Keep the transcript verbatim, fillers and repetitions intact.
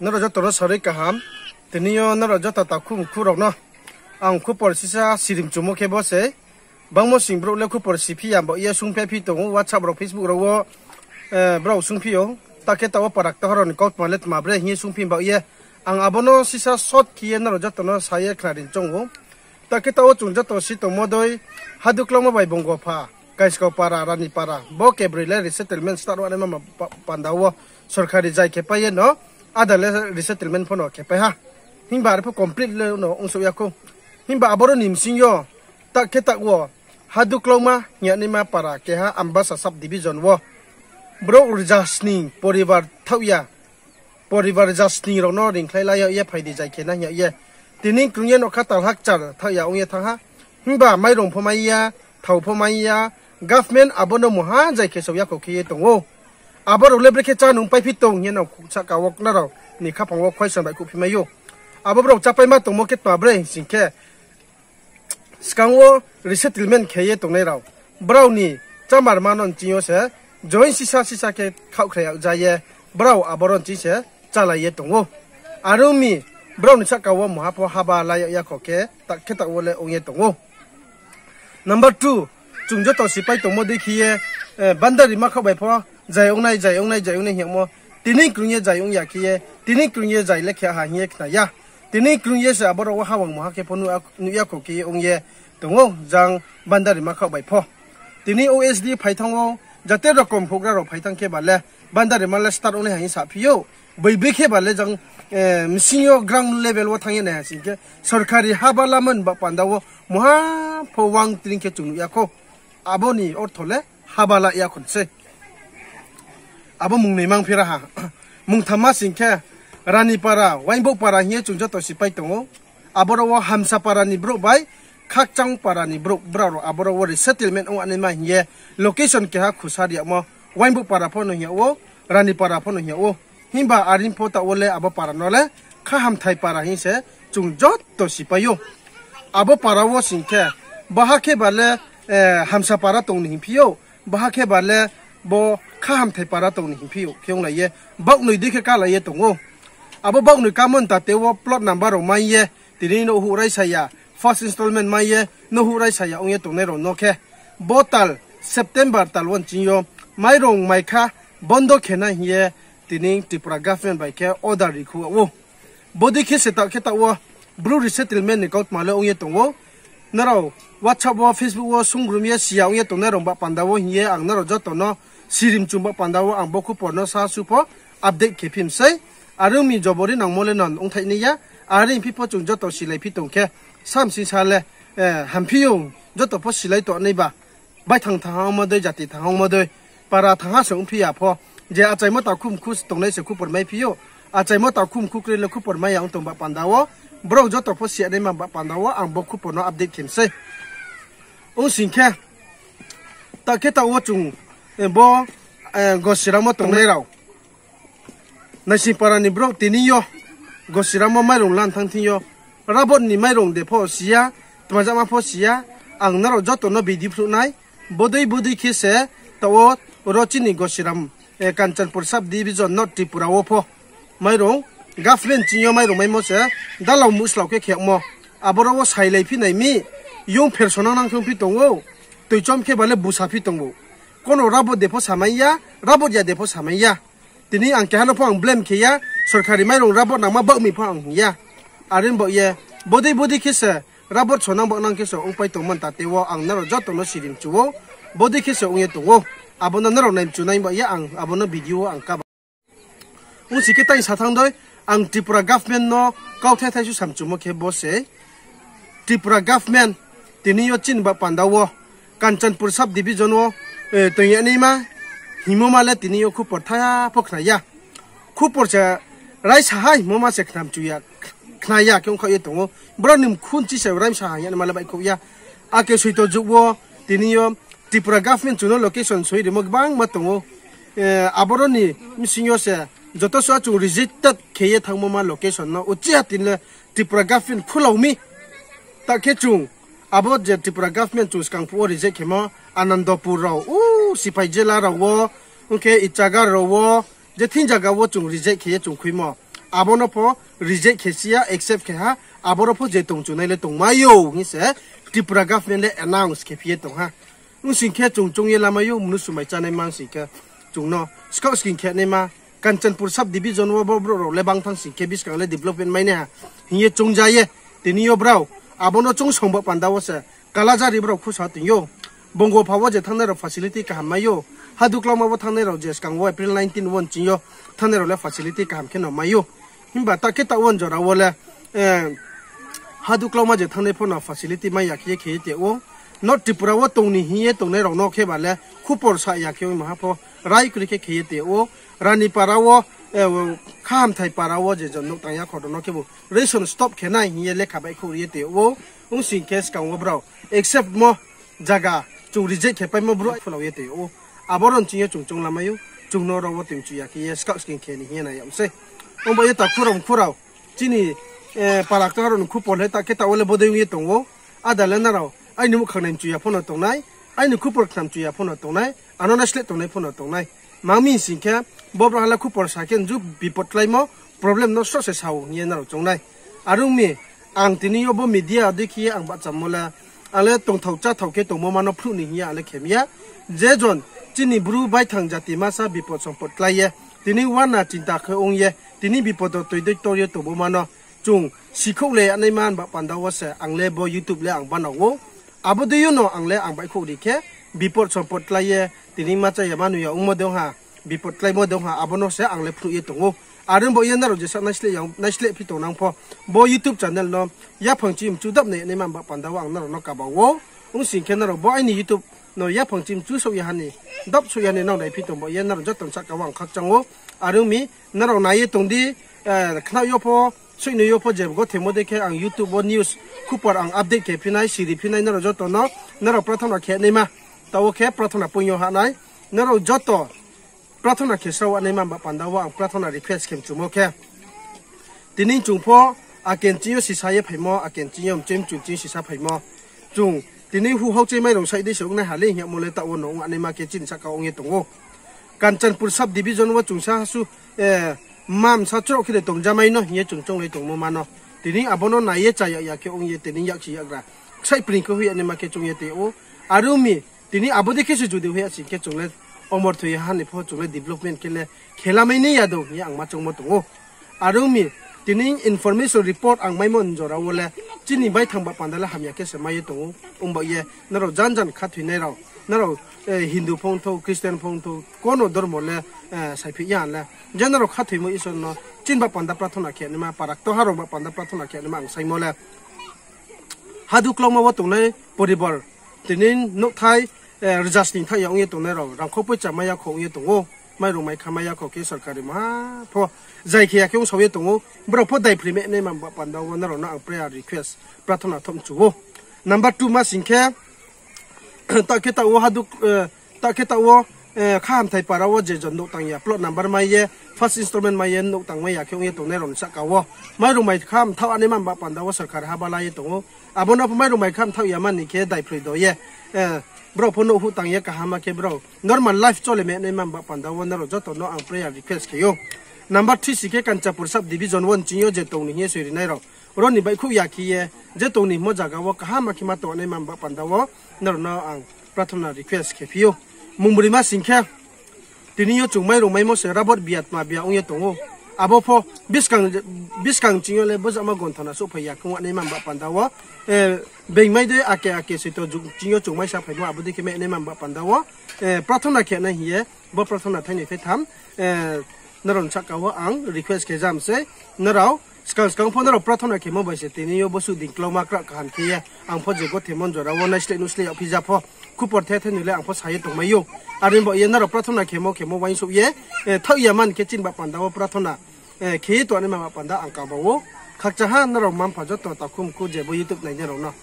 Nrao joto no sarui kaham. Tini yo nrao joto takhu mkhu rao no ang khupor sisa sirimchumo khe bo se. Bangmo sing brouh le khupor si phi ya baoh ye sungphi phi tong ou, WhatsApp rao, Facebook rao wo, brao sungphi ou. Ta khe taoh wo para kta horo ni kautma le tma bre hing ye sungphi baoh ye. Ang abo no sisa short khe ye nrao joto no sa ye khnari choung ou. Ta khe taoh wo chung joto si tongmo dei, Haduklauma bai Bongopha, Kaiskau para, Rani para, bo kebroi le resettlement start ong naima panda wo sorkari jai khe pai ye no, ada le resettlement pho no khe pai ha. Himba are pho complete le no ongsouh ya khou. Himba aboro ni bsing yo, ta khe taoh wo, Haduklauma hing ya naima para keha Ambasa sub division wo brouh rza sning poribar thaoh ya, poribar rza sning rao no ringkhlai la yag ye phai di jai khe na hing yag ye. Tini krung ye nougkha talha kchar thaoh ya ong ye thanng ha. Himba mairung pho mai ya, thao pho mai ya, government abo no mungha jai khe sao ya khou khe ye tong ou. Abo rao le brekhe chá nung paiphi tong hing ye nang sahka wo nrao ni khaphang wo question baihkhouhphi mai ou. Abo brao chápaima tongmo khe tma bre hing sing khe, skang wo resettlement khe ye tongnai rao, brao ni chámarma no nching yo se join sisa sisa khe khaohkhrai yag ja ye, brao aboro nching se chálai ye tong ou. Are ong mi, brao ni sahka wo mungha pho haba la yag ya khou khe, ta khe taoh wo le ong ye tong ou. Number two, chung joto sipai tongmo dei khe ye, bandari makhaoh bai pho, jai ong nai, jai ong nai, jai ong nai hing yagmo. Tini krung ye jai ong ya khe ye, tini krung ye jai le khe ha hing ye khna ya. Tini krung ye se aboro wo hawang mungha khe pho nuh ya khou khe ye ong ye tong ou jang bandari makhaoh bai pho. Tini OSD phai thanng ou, jate rokom houhgra rao phai thanng khe ba le, bandari ma le start ong nai ha hing saphi ou. Boi boi khe ba le jang, bsing yo ground level wo thanng ye nai ha sing khe, sorkari haba lamani ba panda wo mungha pho wang tring khe chung nuh ya khou. Abo ni ortho le haba la ya khou sei. Abo mung noi mang phira ha. Mungthamma sing khe, Rani para, Waingbouh para hing ye chung joto sipai tong ou. Aboro wo Hamsa para ni brouh bai Khakchang para ni brouh, brao rao aboro wo resettlement ong naima hing ye location keha khusari yagmo, Waingbouh para pho no hing yag ou, Rani para pho no hing yag ou. Himba are pho taoh wo le abo para no le Khahamthai para hing se chung joto sipai ou. Abo para wo sing khe, baha khe ba le, Hamsa para tong ni hingphi ou, baha khe ba le bo Khahamthai para tong ni hingphi ou khe onglai ye, baoh noi dei khe kálai ye tong ou. Abo baoh noi kámo ni tate wo plot number rao mai ye, tini no houh raisa ya, first installment mai ye no houh raisa ya ong ye tongnai rao no khe, bo tal September tal wo nching yo mairung maikha bondo khe nai hing ye tini Tripura government bai khe order rikhouh yag ou. Bodei khe se ta khe taoh wo Bru resettlement ni kautma le ong ye tong ou. Nrao WhatsApp wo, Facebook wo sunggrum ye si ya ong ye tongnai rao ba panda wo hing ye ang nrao joto no sirimchum ba panda wo ang bo khupor no sa su pho update khe phi mi sei. Are ong mi jobori nangmo le no ongthai nai ya. Are ong phi pho chung joto silai phi tong khe, samsing sa le, hamphi ou, joto pho silai tongnai ba. Baithang thang ongmo dei, jati thang ongmo dei, para thang ha se ongphi ya pho, je achaimo takhu mkhu tongnai se khupor maiphi ou. Achaimo takhu mkhu kroi le khupor mai ya ong tong ba panda wo, brao joto pho si ya naima ba panda wo ang bo khupor no update khe mi sei. Ong sing khe, ta khe taoh wo chung, bo, Gosiramo tongnai rao, Naising para ni brouh tini yo Gosiramo mairung lan thanng thing yo, rabot ni mairung de pho si ya, tmajama pho si ya, ang nrao joto no bidi phnuh nai, bodei bodei khe se taoh wo ro chini Gosiram, Kanchanpur sub division North Tripura wo pho mairung, government ching yo mairung maimo se, dalao muslao khe kheyagmo, aboro wo sailai phi nai mi, young phersonang nang thung phi tong ou, toichom khe ba le busa phi tong ou, kono rabot de pho samai ya, rabot ya de pho samai ya. Tini ang keha no pho ang blame khe ya, sorkari mairung rabot nangma baoh mi pho ang hing ya. Are baoh ye, bodei bodei khe se, rabot sonang baoh nang khe se ongpai tongmo ni tate wo ang nrao joto no sirimchu ou, bodei khe se ong ye tong ou, abo no nrao naimchu nai baoh ye ang abo no video wo ang kaba. Ong si khe tai sa thanng dei, ang Tripura government no kauthai thai su samchumo khe bo se, Tripura government tini yo chini ba panda wo, Kanchanpur sub division wo, toing ya naima, hingmo ma le tini yo khupor tha pho khna ya. Khupor se raisa ha hingmo ma se khnamchu ya, khna ya khe ongkhaoh ye tong ou. Brao ni mkhu nchi se raisa ha hing ya naima le baihkhouh ya. Ake soito jug wo tini yo Tripura government chung no location soi rimo gbangma tong ou. Aboro ni bsing yo se joto suh chung rejected khe ye thanngmo ma location no. Uchih ha tini le Tripura government khulao mi. Ta khe chung abo je Tripura government chung skang phuh wo reject khemo Anandapur rao, u Sipaijala rao wo, ong khe Itanagar rao wo, je thing zaga wo chung reject khe ye chung khuimo. Abo no pho reject khe si ya, accept khe ha, abo rao pho je tong chunai le tongmai ou hing se Tripura government le announce khe phi ye tong ha. Ong sing khe chung choung ye lamai ou, mnusu mai chánai mang sing khe chung no skaoh sking khe naima, Kanchanpur sub division wo bo brouh rao le bang thanng sing khe buskang le development mai nai ha hing ye choung ja ye, tini yo brao abo no choung song ba panda wo se Kalajari brao khusa tong ou. Bongopha wo je thanngnai rao facility kaham mai ou. Haduklauma wo thanngnai rao je skang wo April nineteen wo nching yo thanngnai rao le facility kaham khe no mai ou. Himba ta khe taoh wo njora wo le, Haduklauma je thanngnai pho no facility mai ya khe ye khe ye te ou. North Tripura wo tong ni hing ye tongnai rao no khe ba le khupor sa ya khe ong maha pho rai kri khe khe ye te ou. Ranipara wo, Khahamthai para wo je jon nouh tang ya kho rao no khebu ration stop khe nai hing ye lekha baihkhouh ri ye te ou. Ong sing khe skang wo brao accept mo zaga chung reject khe paimo brouh phulau ye te ou. Abo rao nching yo chung choung lamai ou, chung no rao wo tui mchu ya khe ye skaoh sking khe ni hing ye nai yag sei. Ongba ye takhu rao mkhu rao, chini para kta rao ni khupor le ta khe taoh wo le bodei ong ye tong ou. Ada le nrao aini muhkhang nai mchu ya pho no tongnai, aini khupor khna mchu ya pho no tongnai, ano naisleh tongnai pho no tongnai. Mang mi sing khe, bo brao ha le khupor sa khe nju bipot kláimo, problem no sroh se sa ou hing ye nrao choung nai. Are ong mi, ang tini yo bo media dei khe ye ang bahchamo le, ang le tongthao cháthao khe tongmo ma no phnuh ni hing ye ang le khem ya. Je jon chini Bru baithang jati masa bipot sompot klái ye, tini uana chinta khe ong ye, tini bipot wo toi dei tor ye tongmo ma no chung sikhouh le ya naima ba panda wo se ang le bo YouTube le ang banao ou. Abo dei yo no ang le ang baihkhouh ri khe, bipot sompot klái ye, tini ma chá ya ma nung ya ongmo de ong ha, bipot kláimo de ong ha, abo no se ang le phnuh ye tong ou. Are ong bo ye nrao jesa naisleh phi tongnang pho, bo YouTube channel no yaphang chini mchu dap nai ya naima ba panda wo ang nrao no kaba ou. Ong sing khe nrao bo aini YouTube no yaphang chini mchu souh ya ha ni, dap souh ya ha ni nrao nai phi tong bo ye nrao joto ni sahka wo ang khakchang ou. Are ong mi, nrao nai ye tong di, khna yo pho, soihnoi yo pho je gothemo dei khe ang YouTube wo news khupor ang update khe phi nai, siri phi nai nrao joto no, nrao prathona khe naima. Taoh wo khe prathona poing yo ha nai, nrao joto prathona khe srao naima ba panda wo ang prathona request khe mchumo khe, tini chung pho ake nching yo sisa ye phaimo, ake nching yo mchoi mchu nching sisa phaimo. Chung tini hu hauchai mairung saih dei se ong nai ha le hing yagmo le taoh wo no ong naima khe chini sahka ong ye tong ou. Kanchanpur sub division wo chung sa hasu, ma msa chroh khe de tongja mai no hing ye chung chounglai tongmo ma no. Tini abo no nai ye chá ya ya khe ong ye tini yaksi yakgra ksaih pring khe hoih ya naima khe choung ye te ou. Are ong mi, tini abo dei khe se judi hoih ya sing khe chung le omor thoi ha ni pho chung le development khe le khe lamai nai ya dou hing ye ang ma choungmo tong ou. Are ong mi, tini information report ang maimo njora wo le chini baithang ba panda le hamya khe se mai ye tong ou. Ongba ye nrao jan jan khathoinai rao, nrao Hindu pho ong thou, Christian pho ong thou, kono dormo le saiphi ya le, je nrao khathoimo Isor no chini ba panda prathona khe naima, para kta ha rao ba panda prathona khe naima ang saimo le Haduklauma wo tongnai poribar, tini nouhthai, rza sning thaoh ya ong ye tongnai rao, rangkho poicha mai ya kho ong ye tong ou, mairung mai kha mai ya kho khe sorkari maha pho zai khe ya khe ongsao ye tong ou, brao pho daiphroi mai naima ba panda wo nrao no ang prayer request, prathona thouh mchu ou. Number two ma sing khe, ta khe taoh wo haduk, ta khe taoh wo, Khahamthai para wo je jon nouh tang ya, plot number mai ye, first installment mai ye nouh tang mai ya khe ong ye tongnai rao ni sahka wo, mairung mai kha mthaoh naima ba panda wo sorkar ha bala ye tong ou. Abo no pho mairung mai kha mthaoh ya mani khe daiphroi do ye, brao pho nouh huh tang ye kaham ma khe brao normal life chole mai naima ba panda wo nrao joto no ang prayer request khe ou. Number three si khe Kanchanpur sub division wo nching yo je tong ni hing ye soi rinai rao, ro ni baihkhouh ya khe ye, je tong ni hingmo zaga wo kaham ma khe ma tong naima ba panda wo nrao no ang prathona request khe phi ou. Mungbroi ma sing khe, tini yo chung mairung maimo se rabot bia tma bia ong ye tong ou. Abo pho buskang ching yo le bozama gonthona souhphai ya khe ong naima ba panda wo, being mai dei ake ake soito ching yo chung maisa phaimo abo dei khe mai naima ba panda wo, prathona khe nai hing ye, bo prathona thai ni thai tham, nrao ni sahka wo ang request khe jam sei, nrao skang skang pho nrao prathona khemo bai se tini yo bosuh dingklauma krah kaham khe ye, ang pho je gothemo njora wo naisleh nuhsleh yagphi ja pho, khupor the the ni le ang pho sa ye tongmai ou. Are bo ye nrao prathona khemo khemo uaingsouh ye, thaoh ya man khe chini ba panda wo prathona khe ye tong naima ba panda ang kaba ou. Khakchang ha nrao mma-mpha joto takhu mkhu je bo YouTube nainai rao no.